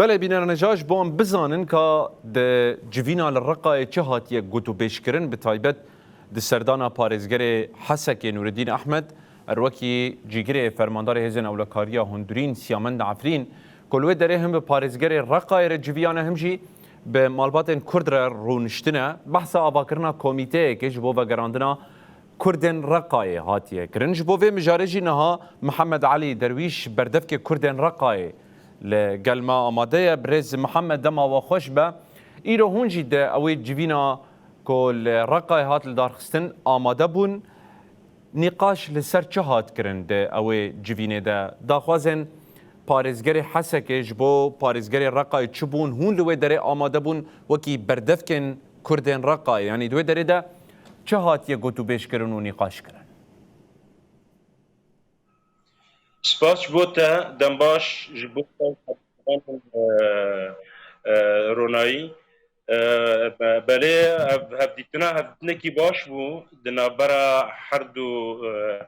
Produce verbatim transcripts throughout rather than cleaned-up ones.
Belê bînerane, ji bo em bizanin ka di civîna li Reqayê çi hatiye gotûbêjkirin, bi taybet di serdana parêzgerê Hesekê Nûreddîn Ehmed, her wekî cîgirê fermandarê Hêzên Ewlekariya Hundirîn Siyamend Efrîn, ku li wê derê him bi parêzgerê Reqayê re civiyane, him jî bi malbatên Kurd re rûniştine, behsa avakirina komîteyekê ji bo vegerandina Kurdên Reqayê hatiye kirin. Ji bo vê mijarê jî niha Mihemed Elî Derwîş, berdevkê Kurdên Reqayê, li gel me amade ye. Birêz Mihemed, dema we xweş be. Îro hûn jî di ew ê civîna ku li Reqayê hat lidarxistin amade bûn. Nîqaş li ser çi hat kirin di ew ê civînê de? Daxwazên parêzgerê Hesekê ji bo parêzgerê Reqayê çi bûn? Hûn li wê derê amade bûn wekî berdevkên Kurdên Reqayê, yanî di wê derê de çi hatiye gotûbêjkirin û nîqaşkirin? Spas ji bo te, dem baş ji bo te, e, e, Ronayî. E, be-, belê ev hevdîtina hevdîtinekî baş bû di navbera her du, e,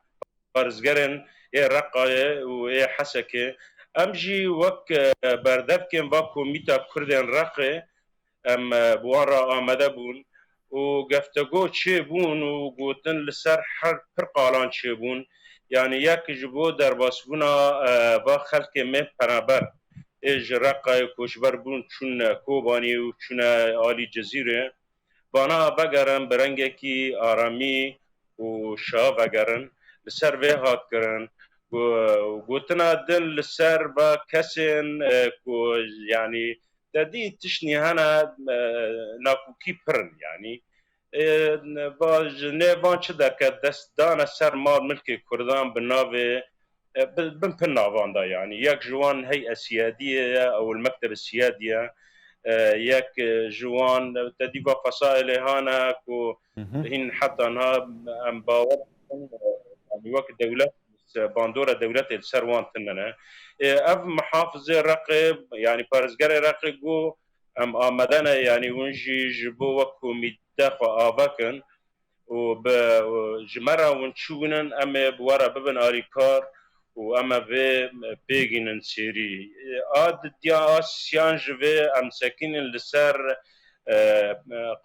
parêzgerên ê Reqayê û ê Hesekê. Em jî wek, e, berdevkên va komîta Kurdên Reqê, em, e, bi wan re amade bûn û geftego çêbûn û gotin li ser her pir qalan çêbûn. Yanî yek ji bo derbasbûna, e, va xelkê me penaber ê ji Reqayê koçber bûn, çûne Kobanî û çûne alî Cizîrê. Vana vegerin bi rengekî aramî û şa vegerin. Li ser vê hat kirin. Gu-, gotina din li ser va kesên, e, ku, yanî, te dî tiştnî hene, e, nakokî pir in, yanî. E, va ji nêvan çi derket, dest dane ser mal milkê Kurdan bi navê, e, bi-, bin pir navan de, yanî. Yek ji wan hey Esiyadiyê ye, ew li Mektebe Siyadiyê ye. E, yek, e, ji wan, e, te dî va fesailê hane ku Hı hı. hîn heta niha em bawer dikin, e, yanî wek dewlet, se-, bandora dewletê li ser wan tune ne. E, ev muhafizê Reqê, yanî parêzgerê Reqê got, em amade ne, yanî hûn jî ji bo wek komîte xwe ava kin û bi, û ji me re hûn çi wînin, em ê bi we re bibin alîkar û em ê vê pêgînin sêrî. A didiya, a siyan ji vê em sekînin li ser, e,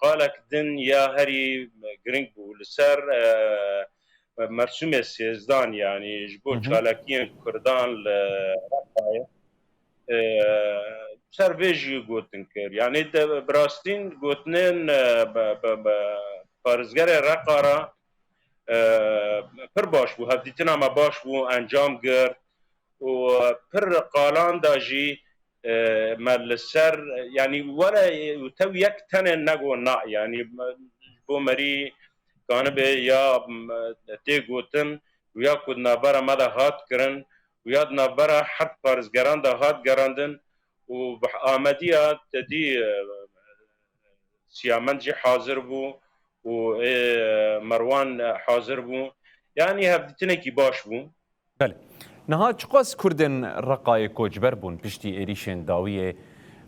qalek din ya herî giring bû, li ser, e, Mersûmê Sêzdan, yanî ji bo Hı hı. çalakiyên Kurdan li Reqayê, e, ser vê jî gotin kir. Yanî de, bi rastîn gotinên, e, be, be, be, parêzgerê Reqa re, e, pir baş bû, hevdîtina me baş bû, encam girt û pir qalan da jî, e, me li ser, yanî were û tew yek tenê nego na, yanî ji bo merî kanibe ya, m, tê gotin û ya ku di navbera me de hat kirin û ya di navbera her parêzgeran de hat gerandin û bi amediya te dî, e, Siyamend jî hazir bû û, e, Merwan hazir bû. Yanî hevdîtinekî baş bû. Belê. Niha çiqas Kurdên Reqayê koçber bûn piştî êrîşên dawiyê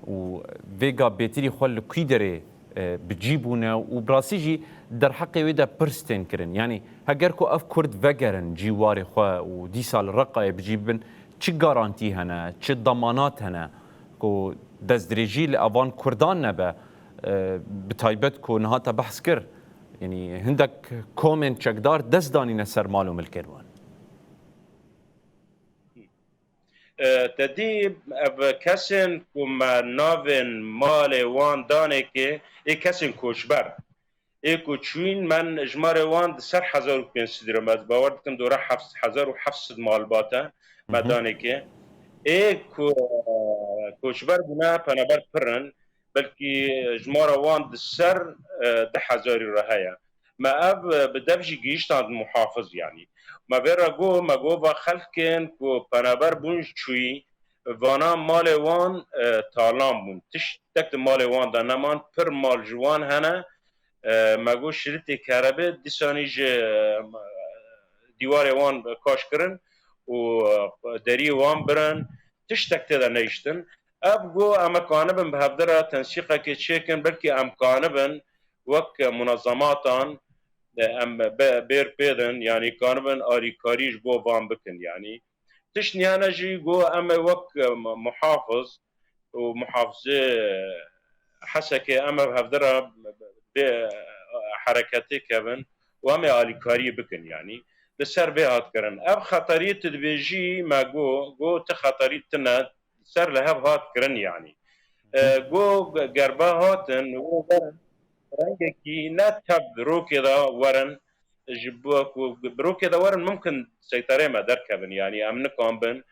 û vêga bêtirî xwe li kû derê, e, bi cî bûne û bi rastî jî derheqê wê de pirs tên kirin. Yanî heger ku ev Kurd vegerin cîwarê xwe û dîsa li Reqayê bi cî bibin, çi garantî hene, çi damanat hene ku destdirêjî li evan Kurdan nebe, e, bi taybet ku niha te behs kir, yanî hindek komên çekdar dest danîne ser mal û milkên wan? E, te dî ev kesên ku me navên malê wan danê ke, ê kesên koçber, ê ku çûyîn, me jimarê wan di ser hezar û pênc sed re, ez bawer dikim dora heft, hezar û heft sed malbat e me Hı hı. danê ke. Ê ku, e, koçber bûne, penaber pir in, belkî jimara wan di ser, e, du hezarî re heye. Me ev, e, bi dev jî gihîştand muhafiz, yanî. Me vê re got, me got va xelkên ku penaber bûn ji çûyî, vana malê wan, e, talan bûn. Tiştek di malê wan de neman, pir mal ji wan hene. E, me got şirîtê kerebê, dîsanî ji, e, dîwarê wan kaş kirin û, e, deriyê wan birin. Tiştek tê de nehiştin. Ev got, em ê kanibin bi hevdira tensîqekê çêkin, belkî em kanibin wek munezematan, e, em be-, bêr pêdin, yanî kanibin alîkarî ji bo van bikin, yanî. Tişt niyane jî got, em ê wek, e, muhafiz, û muhafizê Hesekê em ê hevdira bê hereketê kevin û em ê alîkariyê bikin, yanî li ser vê hat kirin. Ev xeteriyê tu dibêjî, me got, got ti xeterî tune ser li hev hat kirin, yanî. E, got gerba hatin, û rengekî ne tev rokê de werin, ji bo ku bi rokê de werin mimkin seyterê me derkevin, yanî em nikanbin.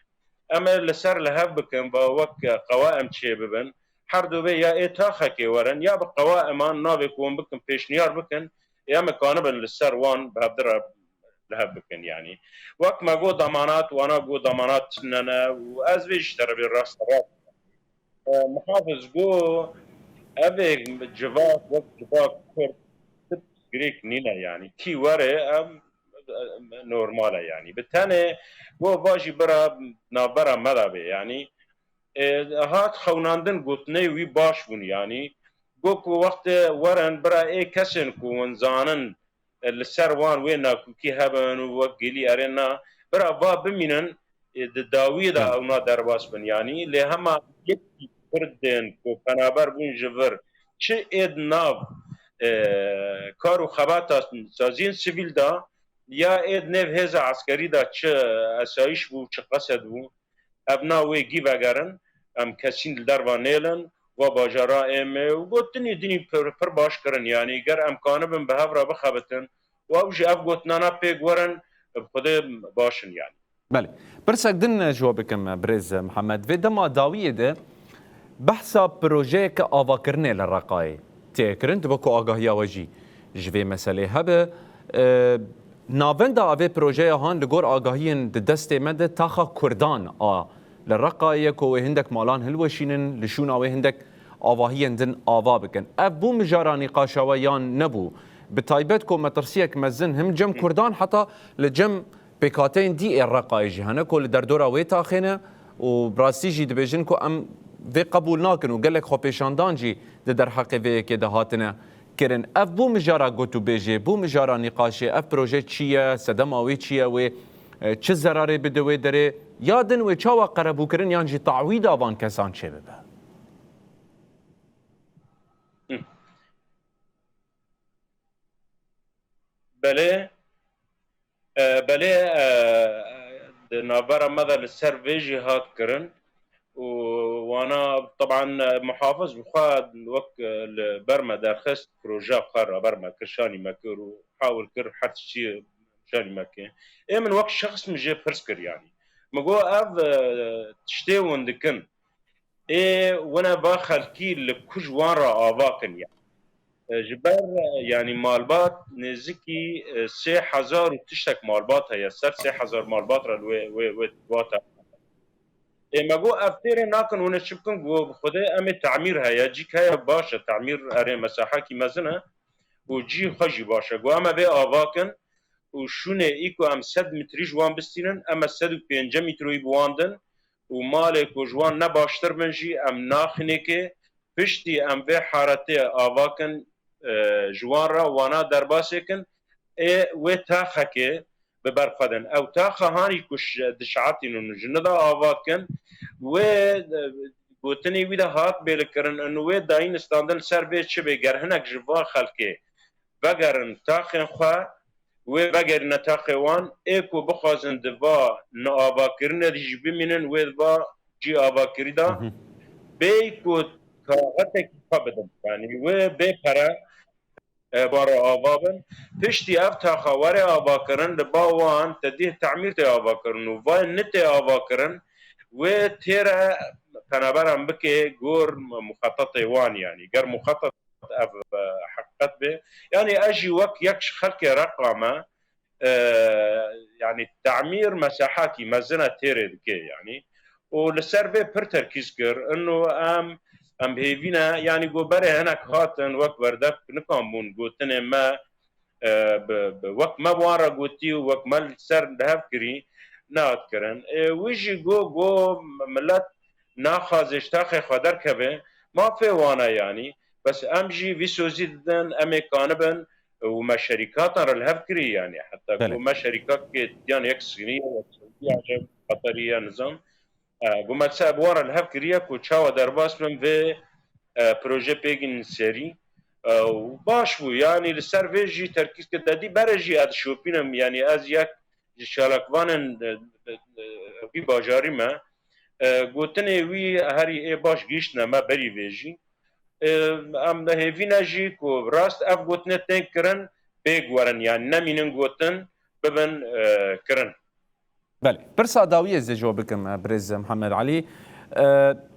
Em ê li ser li hev bikin, ba wek qewaim çê bibin. Her du vê ya ê taxekê werin, ya bi qewaiman navê ku hûn bikin, pêşniyar bikin, ya me kanibin li ser wan bi hevdira li hev bikin, yanî. Wek me got damanat, wana got damanat çinene û ez vê ji terevê rast rast. E, Muhafiz got, ev ê civak wek civak Kurd tip girêk nîne, yanî. Kî were, em, em, normal e, yanî. Bi tenê got, va jî bira navbera me de bê, yanî. E, hat xewnandin, gotinê wî baş bûn, yanî. Got ku wextê werin bira ê kesên ku hûn zanin, e, li ser wan wê nakokî hebin û wek gelî erê na, bira va bimînin, e, di dawiyê de ew na derbas bin, yanî. Lê hema yekî Kurdên ku penaber bûn ji vir, çi ê di nav, e, kar û xebata saziyên sivîl de, ya ê di nêv hêza eskerî de çi esayîş bû, çi qesed bû, ev na wê gî vegerin, em kesîn li derva nêlin, va bajara êm ê û got dinî dinî pir, pir baş kirin, yanî ger em kanibin bi hev re bixebitin û ew ji ev gotinana pêk werin, bi Xwedê baş in, yanî. Belê. Pirsek din ji we bikim, birêz Mihemed. Vê dema dawiyê de behsa projeyeke avakirinê li Reqayê tê kirin, dibe ku agahiya we jî ji vê meselê hebe. E, navenda vê projeya han li gor agahiyên di destê me de taxa Kurdan a li Reqayê ye ku wê hindek malan hilweşînin, li şûna wê hindek avahiyên din ava bikin. Ev bû mijara nîqaşa we yan nebû? Bi taybet ku metirsiyek mezin him cem Kurdan heta li cem pêkhateyên dî ê Reqayê jî hene ku li derdora wê taxê ne û bi rastî jî dibêjin ku em vê qebûl nakin û gelek xwepêşandan jî di derheqê vê yekê de hatine kirin. Ev bû mijara gotûbêjê, bû mijara nîqaşê, ev proje çi ye, sedema wê çi ye, wê, e, çi zerarê bide wê derê, ya din wê çawa qerebûkirin yan jî tawîda van kesan çêbibe? Belê, e, belê, e, di navbera me de li ser vê jî hat kirin û wana, teban, e, Muhafiz bi xwe wek, e, li ber me derxist, projeya xwe raber me kir, şanî me kir û hawil kir her tiştî şanî me kir. Ê min wek şexs min jê pirs kir, yanî. Min got ev, e, tiştê hûn dikin, ê wina va xelkî li ku ji wan re ava kin, ya. E, ji ber, e, yanî malbat nêzikî, e, sê hezar û tiştek malbat heye, ser sê hezar malbat re li wê, wê, wê, wata. Ê me got, ev têrê nakin, hûn ê çi bikin? Got, bi Xwedê em ê temîr heye, cîk heye, baş e, temîr erê mesahekî mezin e û cî xwe jî baş e. Got, em ê vê ava kin û şûnê î ku em sed metrî ji wan bistînin, em ê sed û pêncî metroyî bi wan din û malê ku ji wan ne baştir bin jî em naxinêkê. Piştî em vê haretê ava kin, e, ji wan re wana derbasê kin, ê wê taxekê bi ber xwe din. Ew taxa hanî ku şi-, dişehetînin û ji nida ava kin, wê, e, gotinê wî de hat bêlikirin, û wê dayîn standin ser vê çi bê, ger hinek ji va xelkê vegerin taxên xwe, wê vegerîne taxê wan, ê ku bixwazin di va neavakirinê de jî bimînin, wê di va cî avakirî de Hı hı. bêy ku kaxetekî xwe bidin. Yanî wê bê pere, e, ba re ava bin. Piştî ev taxa were avakirin, li ba wan tedîh temîr tê avakirin û va nitê avakirin, wê têre penaberan bike gor muxetetê wan, yanî ger muxetet ev, e, heqîqet be. Yanî ez jî wek yek ji xelkê Reqa me, e, yanî temîr mesahekî mezin e têrê dike, yanî. Û li ser vê pir terkîz kir. Ino em, em hêvî ne, yanî got berê hinek hatin wek berdevk nikan bûn gotinê me, e, bi, bi, wek me wan re gotî û wek me li ser li hev kirî, nehat kirin. E, wî jî got, got milet naxwaze ji taxê xwe derkeve, mafê wan e yanî. Bes em jî vî sozî didin, em ê kanibin û me şerîkatan re li hev kirî yanî. Heta Belê. ku me şerîkakê diyan yek Sînî ye, yek Sewdî ye, yek Qeterî ye, nizam. E, Got me çi bi wan re li hev kiriye ku çawa derbas bin vê e, proje pêgîn serî. E, û baş bû, yanî li ser vê jî terkîz kir, te dî bere jî ez dişopînim, yanî ez yek ji çalakvanên e, e, e, wî bajarî me. E, gotinê wî herî ê baş gihîştine me berî vê jî. E, Em hêvî ne jî ku rast ev gotinê tên kirin, pêk werin, yanî nemînin gotin, bibin e, kirin. Belê. Pirsa dawiyê ez ê ji we bikim, e, birêz Mihemed Elî. E,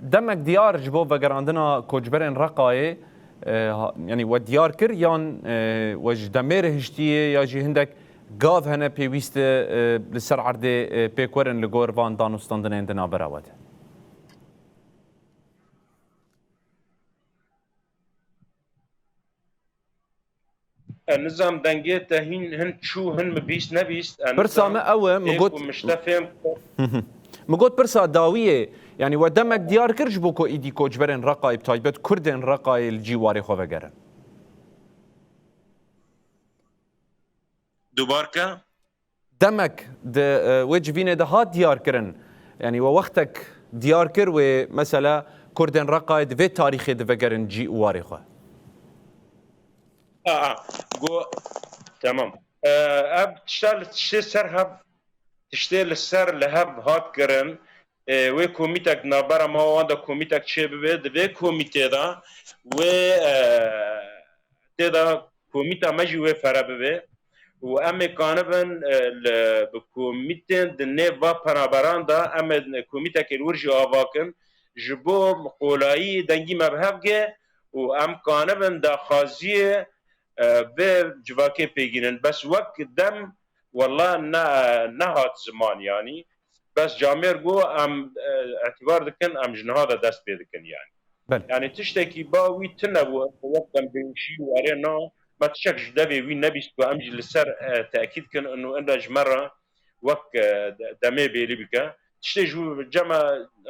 demek diyar ji bo vegerandina koçberên Reqayê, e, ha-, yanî we diyar kir yan, e, we ji demê re hiştiye ya jî hindek gav hene pêwîst e, e, li ser erdê, e, pêk werin li gor van danûstandinên di navbera we de? E, nizam dengê te hîn hin çû, hin mi bîst nebîst. E, Pirsa nizam me ew e, min ê got, ku min ji te fêm Hı hı. Min got pirsa dawiyê, yanî we demek diyar kir ji bo ku îdî koçberên Reqayê, bi taybet Kurdên Reqayê li cî warê xwe vegerin. Dubar ke? Demek di, e, wê civînê de hat diyar kirin. Yanî we wextek diyar kir wê mesela Kurdên Reqayê di vê tarîxê de vegerin cî û warê xwe. A, a, go, temam. E, ev tişta li tiştê ser hev, tiştê li ser li hev hat kirin. E, wê komîtek di navbera me wan de komîtek çê bibe. Di vê komîtê de wê, e, tê de komîta me jî wê fere bibe û em ê kanibin, e, li, bi komîtên di nêv va penaberan de em ê komîtekê li wir jî ava kin ji bo qolayî dengî me bi hev ge û em kanibin daxwaziyê, e, vê civakê pêgînin. Bes wek dem wela ne, nehat ziman yanî. Bes camêr got, em, e, îtibar dikin, em ji niha de dest pê dikin yanî. Belê. Yanî tiştekî ba wî tune bû, wek demdewîşî û erê na, me tiştek ji devê wî nebîst ku em jî li ser, e, tekîd kin û inre ji me re wek, e, de-, demê bêlî bike. Tiştê ji cem me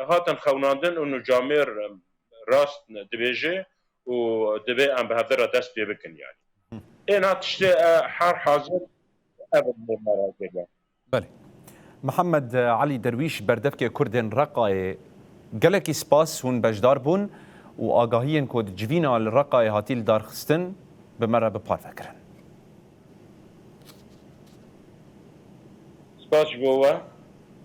hatin xewnandin û camêr, e, rast dibêje û divê em bi hevdira dest pê bikin yanî. Êna tiştê, e, her hazir ev in lê me re kiriye. Belê. Mihemed Elî Derwîş, berdevkê Kurdên Reqayê, gelekî spas hûn beşdar bûn û agahiyên ku di civîna li Reqayê hatî lidarxistin bi me re bi parve kirin. Spas ji bo we.